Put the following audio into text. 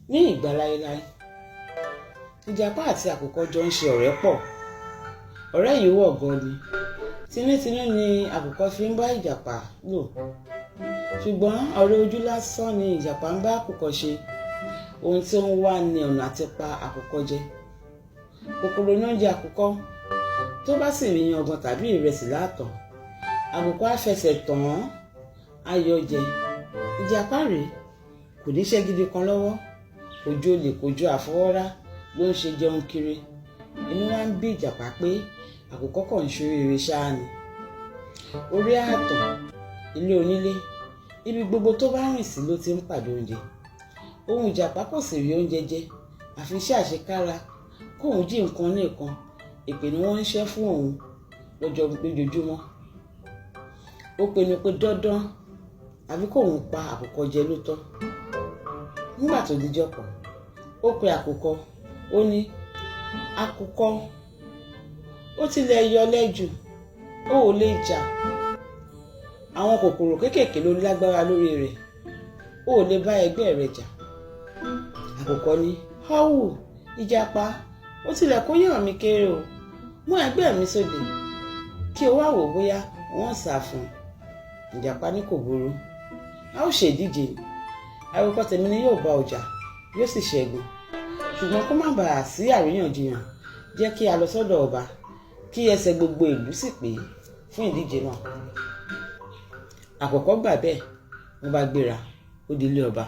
Ní ìgbà láéláé, ìjàpá àti àkùkọ jọ ń ṣe ọ̀rẹ́ pọ̀. Ọ̀rẹ́ yìí wọ̀ gan ni. Tinútinú ni àkùkọ fi ń bá ìjàpá lò, ṣùgbọ́n ọ̀rẹ́ ojú lásán ni ìjàpá ń bá àkùkọ ṣe. Ohun tí ó ń wá ní ọ̀nà àti pa àkùkọ jẹ. Kòkòrò ní oúnjẹ àkùkọ. Tó bá sì rí yangan tàbí ìrẹsì láàtàn, àkùkọ á fẹsẹ̀ tàn án, á yọ jẹ. Ìjàpá rèé, kò níṣẹ́ gidi kan lọ́wọ́, kò ju olè, kò ju àfọwọ́rá ló ń ṣe jẹun kiri. Inú wa ń bí ìjàpá pé àkùkọ kàn ń ṣoríire ṣáá ni. Orí ààtàn, ilé onílé, ibi gbogbo tó bá rìn sí ló ti ń pàdé oúnjẹ. Ohun ìjàpá kò sì rí oúnjẹ jẹ àfi iṣẹ́ àṣekára, kóun jí nǹkan ní nǹkan. Èpè ni wọ́n ń ṣẹ́ fún òun lọ́jọ́ lójoojúmọ́. Ó pinnu pé dandan àbí kóun pa àkùkọ jẹ ló tọ́. Nígbà tó dijọ́ kan, ó pe àkùkọ, ó ní, "Àkùkọ, ó tilẹ̀ yọ lẹ́jù, ó ò lè jà. Àwọn kòkòrò kéékèèké ló lágbára lórí rẹ̀, ó ò lè bá ẹgbẹ́ rẹ̀ jà." Àkùkọ ní, "Họ́wù, ìjàpá, ó tilẹ̀ kó yàn mí kéré o. Mú ẹgbẹ́ mi sóde kí o wá wò bóyá wọ́n sá fún un." Ìjàpá ní kò burú, a ó ṣe ìdíje ni. Àròkọ tèmi ni yóò bá ọjà, yóò sì ṣẹ́gun. Ṣùgbọ́n kó má bàa sí àríyànjiyàn, jẹ́ kí a lọ sọ́dọ̀ ọba, kí ẹsẹ̀ gbogbo ìlú sì pé fún ìdíje náà. Àkùkọ gbà bẹ́ẹ̀. Wọ́n bá gbéra, ó di ilé ọba.